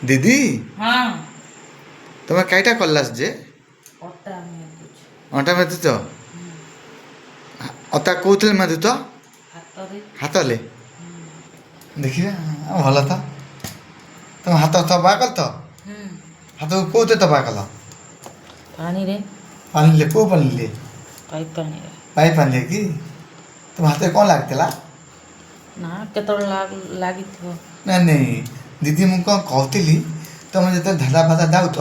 ଦିଦି, ହଁ। ତମେ କାଇଟା କଲାସ ଯେ? ଅଟା ମେଦୁଛି। ଅଟା ମେଦୁଛ? ଅଟା କୋଉଥିରେ ମେଦୁଛ? ହାତରେ। ହାତରେ? ଦେଖିବା, ଭଲ ତ। ତମ ହାତ ତବା କଲ ତ? ହାତକୁ କୋଉଥିରେ ତବା କଲ? ପାଣିରେ। ପାଣିରେ? କୋଉ ପାଣିରେ? ପାଇପ୍ ପାଣିରେ। ପାଇପ୍ ପାଣିରେ କି? ତମ ହାତରେ କ'ଣ ଲାଗିଥିଲା? ନା, କେତେବେଳେ ଲାଗିଥିବ। ନାଇଁ ନାଇଁ ଦିଦି, ମୁଁ କ'ଣ କହୁଥିଲି, ତମେ ଯେତେବେଳେ ଝାଡ଼ା ଫାଡ଼ା ଯାଉଛ,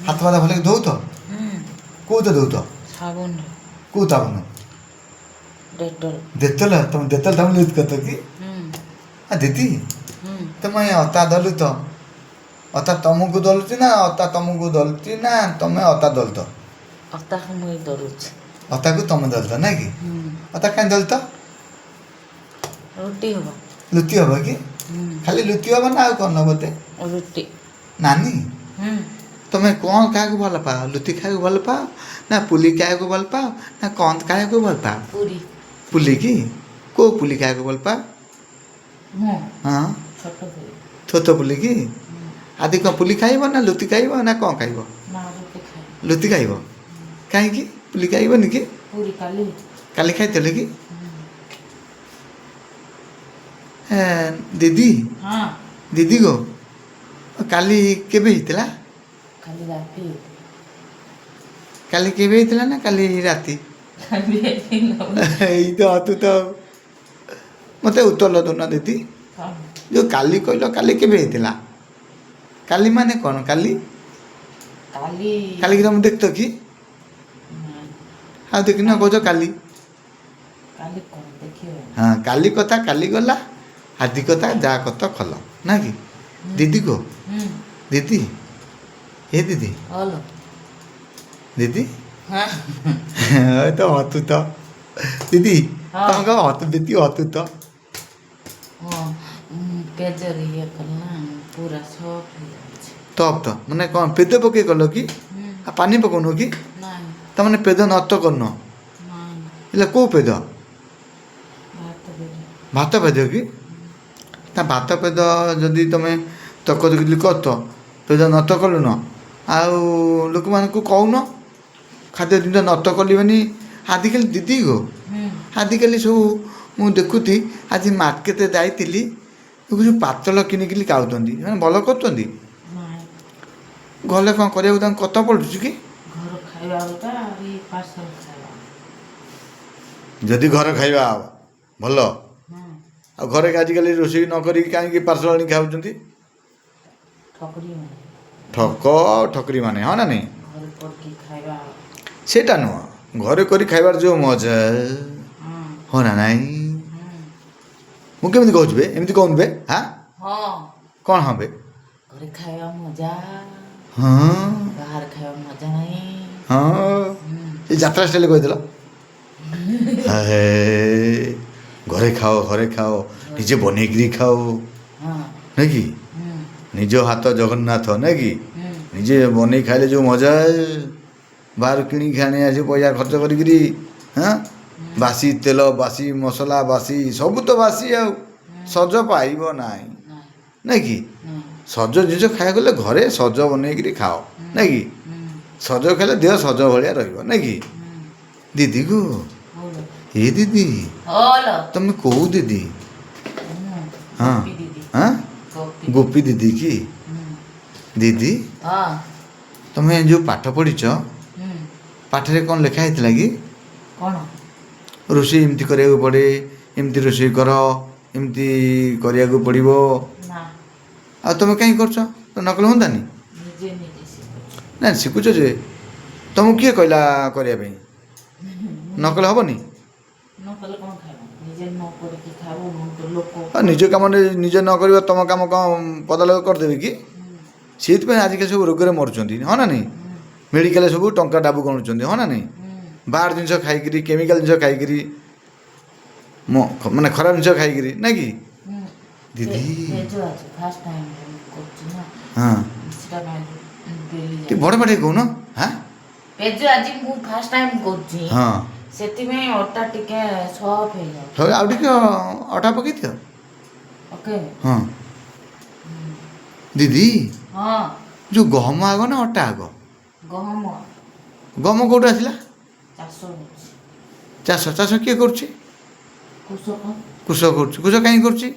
ହାତ ଫାତ ଭଲକି ଧୋଉଛ? କୋଉଥିରେ ଧୋଉଛ? ସାବୁନରେ। କୋଉ ସାବୁନ? ଡେଟଲ। ଡେଟଲ? ତମେ ଡେଟଲ ସାବୁନ ୟୁଜ୍ କରୁଛ କି? ଆ ଦିଦି, ତମେ ଅଟା ଦଲୁଛ, ଅଟା ତମକୁ ଦଲୁଛି ନା ଅଟା ତମକୁ ଦଲୁଛି ନା ତମେ ଅଟା ଦଲୁଛ? ଅଟାକୁ ମୁଇଁ ଦଳୁଛି। ଅଟାକୁ ତମେ ଦଲୁଛ, ନାଇଁ କି? ଅଟା କାହିଁ ଦଲୁଛ? ରୁଟି ହବ। ଲୁତି ହବ କି? ଖାଲି ଲୁତି ହବ ନା ଆଉ କ'ଣ ହବ ତେ? ରୁଟି। ନାନୀ, ତମେ କ'ଣ ଖାଇବାକୁ ଭଲ ପାଅ? ଲୁତି ଖାଇବାକୁ ଭଲ ପାଅ ନା ପୁଲି ଖାଇବାକୁ ଭଲ ପାଅ ନା କ'ଣ ଖାଇବାକୁ ଭଲ ପାଅ? ପୁରୀ। ପୁଲି କି? କେଉଁ ପୁଲି ଖାଇବାକୁ ଭଲ ପାଅ? ମୁଁ? ହଁ। ଛୋଟ ପୁରୀ। ଛୋଟ ପୁଲି କି? ଆଦି କ'ଣ ପୁଲି ଖାଇବ ନା ଲୁତି ଖାଇବ ନା କ'ଣ ଖାଇବ? ନା, ରୁଟି ଖାଇବ। ଲୁତି ଖାଇବ? କାହିଁକି, ପୁଲି ଖାଇବନି କି? ପୁରୀ କାଲି। କାଲି ଖାଇଥିଲେ କି? ଦିଦି। ହଁ। ଦିଦି ଗୋ, କାଲି କେବେ ହେଇଥିଲା? କାଲି ରାତି। କାଲି କେବେ ହେଇଥିଲା ନା କାଲି ରାତି? କାଲି ହେଇଥିଲା। ଏଇ ତ ଅତୁ ତ ମୋତେ ଉତ୍ତର ଦଉନ ଦିଦି। ହଁ। ଯେଉଁ କାଲି କହିଲ, କାଲି କେବେ ହେଇଥିଲା? କାଲି ମାନେ କ'ଣ କାଲି? କାଲି। କାଲିକି ତମେ ଦେଖତ କି? ନା। ଆଉ ଦେଖିନ, କହୁଛ କାଲି। କାଲି କ'ଣ ଦେଖିବ? ହଁ, କାଲି କଥା କାଲି ଗଲା, ଆଜି କଥା ଯାହା କଥା ଖଲ ନା କି ଦିଦି ଗୋ? ଦିଦି, ଏ ଦିଦି। ହଲୋ। ଦିଦି। ହଁ। ଏ ତ ହତୁ ତ ଦିଦି। ହଁ। ତମେ କଣ ହତୁ ବେତି ହତୁ ତ? ହଁ, ପେଜରେ ଇଏ କଲ ନା, ପୁରା ସଫ୍ଟ ହେଇଯାଉଛି। ଟପ୍ ତ ମାନେ କ'ଣ ପେଜ ପକେଇ କଲ କି? ଆଉ ପାଣି ପକଉନ କି? ନାଇଁ। ତାମାନେ ପେଜ ନଷ୍ଟ କରୁନ? ନାଇଁ। ହେଲେ କେଉଁ ପେଜ? ଭାତ ପେଜ। ଭାତ ପେଜ କି? ତା ଭାତ ପେଜ ଯଦି ତମେ ତକ ତକ କରୁଛ, ପେଜ ନଷ୍ଟ କଲୁନ, ଆଉ ଲୋକମାନଙ୍କୁ କହୁନ ଖାଦ୍ୟ ଜିନିଷ ନଷ୍ଟ କଲିବନି ଆଜିକାଲି। ଦିଦି ଗୋ, ଆଜିକାଲି ସବୁ ମୁଁ ଦେଖୁଛି, ଆଜି ମାର୍କେଟ ଯାଇଥିଲି, ଲୋକ ସବୁ ପାତଳ କିଣିକିରି ଖାଉଛନ୍ତି। ସେମାନେ ଭଲ କରୁଛନ୍ତି? ନାଇଁ। ଗଲେ କ'ଣ କରିବାକୁ ତାଙ୍କୁ କଥା ପଡ଼ୁଛି କି? ଘର ଖାଇବା ଅଲଗା, ଆଉ ଏଇ ପାର୍ସଲ ଖାଇବା। ଯଦି ଘର ଖାଇବା ଭଲ, ଆଉ ଘରେ ଆଜିକାଲି ରୋଷେଇ ନ କରିକି କାହିଁକି ପାର୍ସଲ ଆଣିକି ଖାଉଛନ୍ତି? ଠକରି ମାନେ। ଠକ ଠକରି ମାନେ, ହଁ ନା ନାଇଁ? ଘରେ କରିକି ଖାଇବା। ସେଇଟା ନୁହଁ, ଘରେ କରି ଖାଇବାର ଯେଉଁ ମଜା, ହଁ ନା ନାଇଁ? ମୁଁ କେମିତି କହୁଛି ବେ? ଏମିତି କହୁନି ବେ? ହାଁ? ହଁ। କ'ଣ ହଁ ବେ? ଘରେ ଖାଇବା ମଜା, ବାହାରେ ଖାଇବା ମଜା ନାହିଁ। ହଁ, ଏ ଯାତ୍ରା ଷ୍ଟାଇଲ୍ କହିଦେଲ। ହେ, ଘରେ ଖାଅ, ଘରେ ଖାଅ, ନିଜେ ବନେଇକିରି ଖାଅ, ନାଇଁ କି? ନିଜ ହାତ ଜଗନ୍ନାଥ, ନାଇଁ କି? ନିଜେ ବନେଇ ଖାଇଲେ ଯେଉଁ ମଜା, ବାହାରୁ କିଣିକି ଆଣି ଆସି ପଇସା ଖର୍ଚ୍ଚ କରିକିରି, ହଁ, ବାସି ତେଲ, ବାସି ମସଲା, ବାସି ସବୁ ତ ବାସି, ଆଉ ସଜ ପାଇବ ନାହିଁ। ନାଇଁ। ନାଇଁ କି? ନାଇଁ। ସଜ ଜିନିଷ ଖାଇବାକୁ ଗଲେ ଘରେ ସଜ ବନେଇକିରି ଖାଅ, ନାଇଁ କି? ସଜ ଖାଇଲେ ଦେହ ସଜ ଭଳିଆ ରହିବ, ନାଇଁ କି? ଦିଦି ଗୋ। ବୋଲ। ଏ ଦିଦି। ହଲୋ। ତମେ କୋଉ ଦିଦି? ହଁ। ଗୋପୀ ଦିଦି। ହଁ। ଗୋପୀ। ଗୋପୀ ଦିଦି କି? ଦିଦି। ହଁ। ତମେ ଯେଉଁ ପାଠ ପଢ଼ିଛ, ପାଠରେ କ'ଣ ଲେଖା ହେଇଥିଲା କି? କ'ଣ? ରୋଷେଇ ଏମିତି କରିବାକୁ ପଡ଼େ, ଏମିତି ରୋଷେଇ କର, ଏମିତି କରିବାକୁ ପଡ଼ିବ? ନା। ଆଉ ତମେ କାହିଁ କରୁଛ? ତ ନ କଲେ ହୁଅନ୍ତାନି? ନିଜେ ନିଜେ ଶିଖୁଛି। ନା, ଶିଖୁଛ ଯେ, ତମକୁ କିଏ କହିଲା କରିବା ପାଇଁ? ନ କଲେ ହେବନି? ନ କଲେ କ'ଣ ଖାଇବ? ନିଜେ ନ କରିକି ଖାଇବ ଲୋକ? ଆଉ ନିଜ କାମ ନିଜେ ନ କରିବ, ତମ କାମ କ'ଣ ପଦା ଲୋକ କରିଦେବେ କି? ସେଇଥିପାଇଁ ଆଜିକାଲି ସବୁ ରୋଗରେ ମରୁଛନ୍ତି, ହଁ ନା ନାଇଁ? ମେଡ଼ିକାଲରେ ସବୁ ଟଙ୍କା ଡାବୁ ଗଣୁଛନ୍ତି, ହଁ ନା ନାଇଁ? ବାହାର ଜିନିଷ ଖାଇକିରି, କେମିକାଲ ଜିନିଷ ଖାଇକିରି, ମାନେ ଖରାପ ଜିନିଷ ଖାଇକିରି, ନାଇଁ କି ଦିଦି? ପେଜ ଅଛି, ଫାର୍ଷ୍ଟ ଟାଇମ୍ କରୁଛି ନା, ସେଟା ପାଇଁ ବେଲି। ଟିକେ ବଡ଼ ପାଟିରେ କହୁନ, ହାଁ। ପେଜ ଆଜି ମୁଁ ଫାର୍ଷ୍ଟ ଟାଇମ୍ କରୁଛି, ସେଥିପାଇଁ ଅଟା ଟିକେ ସଫ୍ଟ ହେଇଯାଉଛି। ଥରେ ଆଉ ଟିକେ ଅଟା ପକେଇ ଦିଅ। ଓକେ। ହଁ ଦିଦି। ହଁ। ଯେଉଁ ଗହମ ଆଗ ନା ଅଟା ଆଗ? ଗହମ। ଗହମ କେଉଁଠୁ ଆସିଲା? ଚାଷ ହଉଛି। ଚାଷ, ଚାଷ କିଏ କରୁଛି? କୃଷକ। କୃଷକ କରୁଛି। କୃଷକ କାହିଁକି କରୁଛି?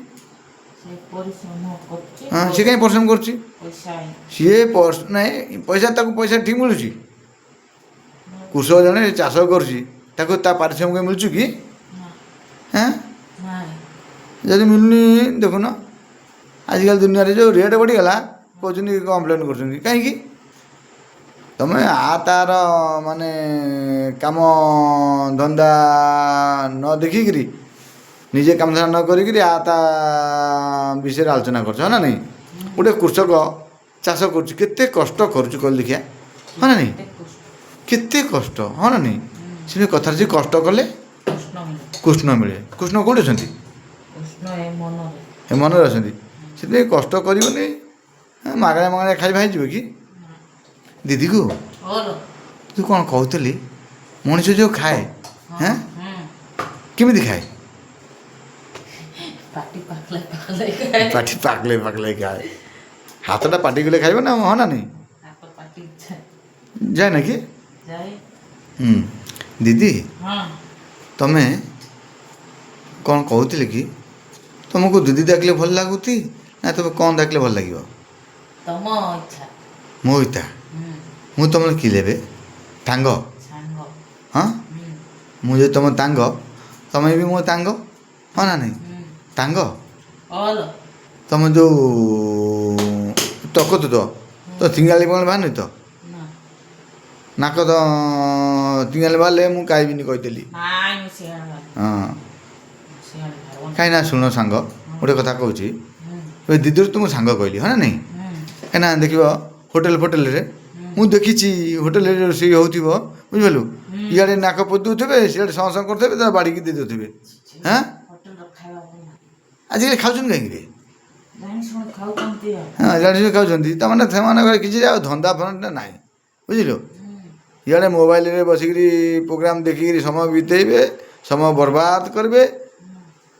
ସେ ପରିଶ୍ରମ କରୁଛି। ହଁ, ସେ କାହିଁ ପରିଶ୍ରମ କରୁଛି? ପଇସା। ସିଏ ନାଇଁ, ପଇସା ତାକୁ ପଇସା ଠିକ୍ ମିଳୁଛି? କୃଷକ ଜଣେ ଚାଷ କରୁଛି, ତାକୁ ତା ପାରିଶ୍ରମିକ ମିଳୁଛି କି? ନା। ହେଁ? ନାଇଁ। ଯଦି ମିଳୁନି, ଦେଖୁନ ଆଜିକାଲି ଦୁନିଆରେ ଯେଉଁ ରେଟ୍ ବଢ଼ିଗଲା, କହୁଛନ୍ତି, କମ୍ପ୍ଲେନ୍ କରୁଛନ୍ତି କାହିଁକି? ତମେ ତାର ମାନେ କାମ ଧନ୍ଦା ନ ଦେଖିକିରି, ନିଜେ କାମ ଧନ୍ଦା ନ କରିକିରି ତା ବିଷୟରେ ଆଲୋଚନା କରୁଛ, ହଁ ନା ନାହିଁ? ଗୋଟେ କୃଷକ ଚାଷ କରୁଛି, କେତେ କଷ୍ଟ କରୁଛି କହିଲେ ଦେଖିଆ, ହଁ ନା ନାହିଁ? କେତେ କଷ୍ଟ। କେତେ କଷ୍ଟ, ହଁ ନା ନାହିଁ? ସେ କଥାରେ ଯେ କଷ୍ଟ କଲେ କୃଷ୍ଣ ମିଳେ। କୃଷ୍ଣ ମିଳେ। କୃଷ୍ଣ କେଉଁଠି ଅଛନ୍ତି? କୃଷ୍ଣ ଏ ମନରେ। ଏ ମନରେ ଅଛନ୍ତି। ସେଥିପାଇଁ କଷ୍ଟ କରିବନି, ମାଗଣା ମାଗଣା ଖାଇବା ହେଇଯିବ କି? ଦିଦିକୁ ହଲ। ତୁ କ'ଣ କହୁଥିଲି, ମଣିଷ ଯେଉଁ ଖାଏ, ହେଁ, କେମିତି ଖାଏ? ପାଟି ପାକଲେ ପାକଲେ ଖାଏ। ପାଟି ପାକଲେ ପାକଲେ ଖାଏ। ହାତଟା ପାଟି କଲେ ଖାଇବ ନା, ହଁ ନା ନାହିଁ? ହାତ ପାଟି ଯାଏ ନା କି? ଯାଏ। ହୁଁ, ଦିଦି। ହଁ। ତମେ କ'ଣ କହୁଥିଲି କି, ତୁମକୁ ଦିଦି ଡାକିଲେ ଭଲ ଲାଗୁଛି ନା ତୁମେ କ'ଣ ଡାକିଲେ ଭଲ ଲାଗିବ? ତମ ଇଚ୍ଛା। ମୋ ଇଚ୍ଛା? ହୁଁ। ମୁଁ ତମର କି ଲେବେ, ତାଙ୍ଗ? ସାଙ୍ଗ। ହଁ। ହୁଁ। ମୁଁ ଯଦି ତମ ତାଙ୍ଗ, ତମେ ବି ମୋ ତାଙ୍ଗ, ହଁ ନା ନାହିଁ? ହୁଁ। ତାଙ୍ଗ। ହଲ। ତମ ଯେଉଁ ତକତ ତ ତିଙ୍ଗାଳି ବଙ୍ଗାଳି ବାହାରୁନି ତ? ନା। ନାକ ତ ତିଙ୍ଗାଳି ବାହାରିଲେ ମୁଁ ଖାଇବିନି, କହିଦେଲି। ନାଇଁ, ମୁଁ ସିଆଡ଼େ ବାହାରିବ। ହଁ। ସିଆଡ଼େ ବାହାରିବ। କାହିଁକି ନା ଶୁଣ ସାଙ୍ଗ, ଗୋଟେ କଥା କହୁଛି। ହୁଁ। ଏବେ ଦିଦିରୁ ତ ମୁଁ ସାଙ୍ଗ କହିଲି, ହଁ ନା ନାହିଁ? ହୁଁ। କାହିଁକିନା ଦେଖିବ, ହୋଟେଲ ଫୋଟେଲରେ ମୁଁ ଦେଖିଛି, ହୋଟେଲରେ ରୋଷେଇ ହେଉଥିବ, ବୁଝିପାରିଲୁ, ଇଆଡ଼େ ନାକ ପୋତି ଦେଉଥିବେ, ସିଆଡ଼େ ସଁ ସଁ କରୁଥିବେ, ତା ବାଡ଼ିକି ଦେଇ ଦେଉଥିବେ, ହାଁ। ହୋଟେଲର ଖାଇବା ଭଲ ନାହିଁ। ଆଜିକାଲି ଖାଉଛନ୍ତି କାହିଁକି ରେ? ଜାଣି ଶୁଣି ଖାଉଛନ୍ତି ଆଉ। ହଁ, ଜାଣି ଶୁଣି ଖାଉଛନ୍ତି। ତାମାନେ ସେମାନଙ୍କର କିଛି ଆଉ ଧନ୍ଦା ଫନ୍ଦା ନାହିଁ, ବୁଝିଲୁ? ଇଆଡ଼େ ମୋବାଇଲରେ ବସିକିରି ପ୍ରୋଗ୍ରାମ୍ ଦେଖିକିରି ସମୟ ବିତେଇବେ, ସମୟ ବର୍ବାଦ କରିବେ,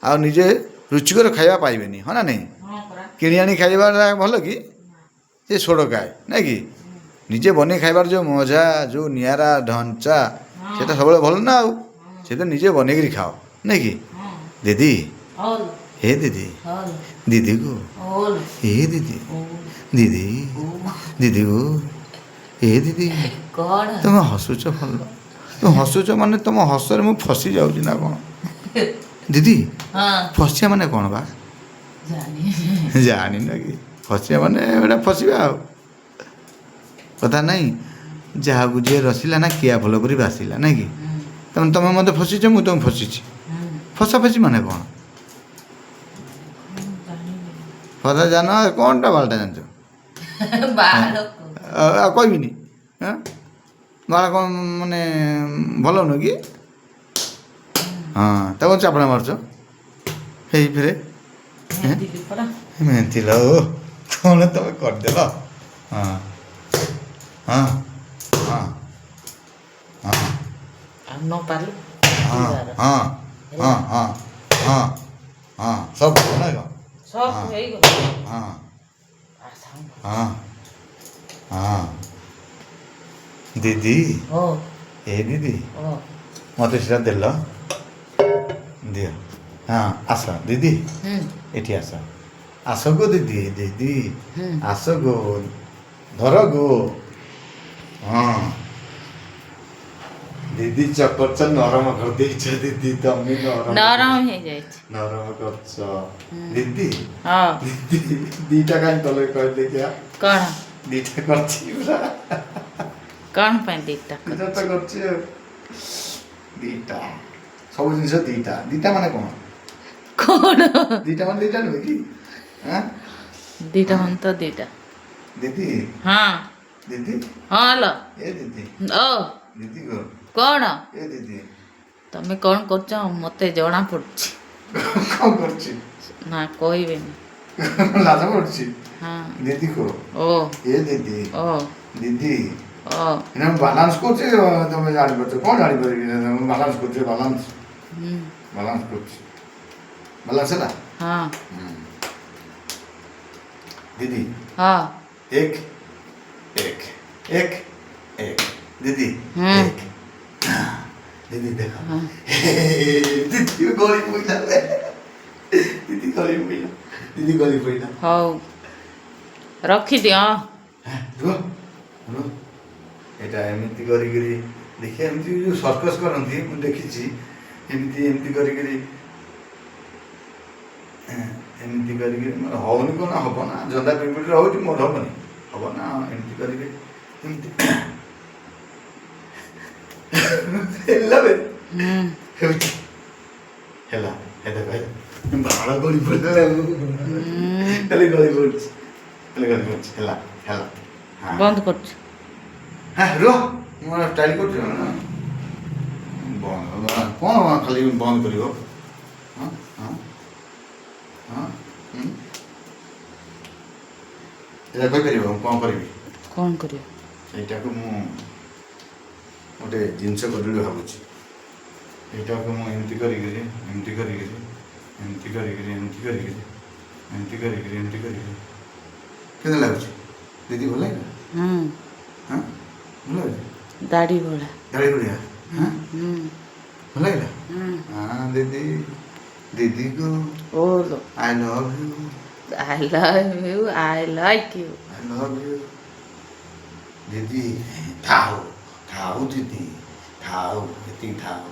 ଆଉ ନିଜେ ରୁଚିକର ଖାଇବା ପାଇବେନି, ହଁ ନା ନାହିଁ? ହଁ ପରା। କିଣି ଆଣି ଖାଇବାଟା ଭଲ କି? ସେ ସୋଡ଼ ଖାଏ ନାଇଁ କି? ନିଜେ ବନେଇ ଖାଇବାର ଯେଉଁ ମଜା, ଯେଉଁ ନିଆରା ଢଞ୍ଚା, ସେଟା ସବୁବେଳେ ଭଲ ନା ଆଉ। ସେଟା ନିଜେ ବନେଇକିରି ଖାଅ, ନାଇଁ କି? ହଁ। ଦିଦି। ହଲ। ହେ ଦିଦି। ହଲ। ଦିଦିକୁ। ହଲ। ଏ ଦିଦି। ଓ। ଦିଦି। ଓ। ଦିଦି ଗୋ, ଏ ଦିଦି। କ'ଣ? ତମେ ହସୁଛ ଭଲ। ତମେ ହସୁଛ ମାନେ ତମ ହସରେ ମୁଁ ଫସି ଯାଉଛି ନା କ'ଣ ଦିଦି? ହଁ। ଫସିବା ମାନେ କ'ଣ ବା? ଜାଣି। ଜାଣିନ କି? ଫସିବା ମାନେ ଏଇଟା ଫସିବା ଆଉ କଥା ନାହିଁ। ଯାହାକୁ ଯିଏ ରସିଲା ନା କିଆ ଫୁଲ ପରି ବାସିଲା, ନାଇଁ କି? ତମେ ତମେ ମୋତେ ଫସିଛ, ମୁଁ ତମେ ଫସିଛି। ଫସା ଫସି ମାନେ କ'ଣ? ଜାଣିନି। ଫସା ଜାନ କ'ଣଟା ବାଳଟା ଜାଣିଛ? ବାଳ। ଆଉ କହିବିନି। ହଁ, ବାଳ କ'ଣ ମାନେ ଭଲ ନୁହେଁ କି? ହଁ, ତାକୁ ଚାପଡ଼ା ମାରୁଛ ହେଇ ଫେରେ। ଦିଦି ପରା। ମେନ୍ଥିଲ ଓ କ'ଣ ତମେ କରିଦେଲ? ହଁ ହଁ ହଁ ହଁ। ଆଉ ନ ପାରିଲେ ହଁ ହଁ ହଁ ହଁ ହଁ ହଁ, ସବୁ ନା କ'ଣ? ସବୁ ହେଇଗଲା। ହଁ। ଆଉ ସାଙ୍ଗ। ହଁ ହଁ, ଦିଦି। ଓ। ଏ ଦିଦି। ଓ। ମୋତେ ସେଟା ଦେଲ, ଦିଅ। ହଁ, ଆସ ଦିଦି। ହୁଁ। ଏଠି ଆସ, ଆସ ଗୋ ଦିଦି, ଦିଦି। ହୁଁ। ଆସ ଗୋ, ଧର ଗୋ। ହଁ ଦିଦି, ଚକରଚ ନରମ କରିଦେଇଛ ଦିଦି, ତମେ ନରମ। ନରମ ହେଇଯାଇଛି। ନରମ କରୁଛ ଦିଦି। ହଁ। ଦିଦି, ଦିଟା କାହିଁ କଲେ କହିଲେ ଦେଖିଆ? କ'ଣ? ଦିଟା କରିଛି ପୁରା। କ'ଣ ପାଇଁ ଦିଟା? ଦିଟା ତ କରିଛି ଆଉ ଦିଟା, ସବୁ ଜିନିଷ ଦିଟା ଦିଟା ମାନେ କ'ଣ? କ'ଣ? ଦିଟା ମାନେ ଦିଟା ନୁହେଁ କି, ଆଁ? ଦିଟା ମାନେ ତ ଦିଟା। ଦିଦି। ହଁ। ଦିଦି। ହଁ ହ୍ୟାଲୋ। ଏ ଦିଦି। ଓ। ଦିଦି ଗୋ। କ'ଣ? ଏ ଦିଦି। ତମେ କ'ଣ କରୁଛ ମତେ ଜଣା ପଡୁଛି। କ'ଣ କରୁଛି? ନା, କହିବେନି। ଲାଜ ପଡୁଛି? ହଁ। ଦିଦି ଗୋ। ଓ। ଏ ଦିଦି। ଓ। ଦିଦି। ଓ। ଏଇନା ମୁଁ ବାଲାନ୍ସ କରୁଛି, ତମେ ଜାଣିପାରୁଛ କ'ଣ? ଜାଣିପାରିବି, ମୁଁ ବାଲାନ୍ସ କରୁଛି, ବାଲାନ୍ସ। ହୁଁ। ବାଲାନ୍ସ କରୁଛି, ବାଲାନ୍ସ ହେଲା। ହଁ। ଦିଦି। ହଁ। ଏକ, ଏକ, ଏକ, ଏକ। ଦିଦି, ଏକ। ଦିଦି, ଦେଖ, ଦିଦି ଗଳି ପଇଲା। ଦିଦି ଗଳି ପଇଲା। ଦିଦି ଗଳି ପଇଲା। ହଉ, ରଖିଦିଅ। ରୁହ, ରୁହ। ଏଇଟା ଏମିତି କରିକିରି ଦେଖିବା। ଏମିତି ଯୋଉ ସର୍କସ କରନ୍ତି, ମୁଁ ଦେଖିଛି। ଏମିତି ଏମିତି କରିକିରି, ଏମିତି କରିକିରି। ମୋର ହଉନି କ'ଣ? ହବ ନା, ଜନ୍ଦା ପିମ୍ପୁଡ଼ିର ହଉଛି, ମୋର ହବନି? ହବ ନା। ଏମିତି କରିକି, ଏମିତି ହେଲା ବେ। ହେଉଛି, ହେଲା। ଏ ଦେଖ, ବାଳ ଗଳି ପଡ଼ିଲା। ଖାଲି ଗଳି ପଡୁଛି, ଖାଲି ଗଳି ପଡୁଛି। ହେଲା, ହେଲା, ହଁ। ବନ୍ଦ କରୁଛି। ହଁ, ରୁହ, ମୁଁ ଷ୍ଟାଇଲ୍ କରୁଛି ନା। ବନ୍ଦ କ'ଣ? ଖାଲି ବନ୍ଦ କରିବ? ହଁ। ଏଇଟା କହିପାରିବ ମୁଁ କ'ଣ କରିବି? କ'ଣ କରିବ? ଏଇଟାକୁ ମୁଁ ଗୋଟେ ଜିନିଷ କରିବି ଭାବୁଛି। ଏଇଟାକୁ ମୁଁ ଏମିତି କରିକିରି, ଏମିତି କରିକିରି, ଏମିତି କରିକିରି, ଏମିତି କରିକିରି, ଏମିତି କରିକିରି, ଏମିତି କରିକିରି। କେମିତି ଲାଗୁଛି ଦିଦି? ଭଲ ଲାଗିଲା? ହୁଁ। ହଁ, ଭଲ ଲାଗୁଛି। ଦାଢ଼ି ଭଳିଆ। ଦାଢ଼ି ଭଳିଆ, ହଁ। ହୁଁ। ଭଲ ଲାଗିଲା? ହୁଁ। ହଁ ଦିଦି, ଦିଦି ଗୋ। ଓଲୋ। I love you. I love you, I like you. I love you ଦିଦି। ଥାଉ, ଥାଉ ଦିଦି, ଥାଉ, ଏତିକି ଥାଉ।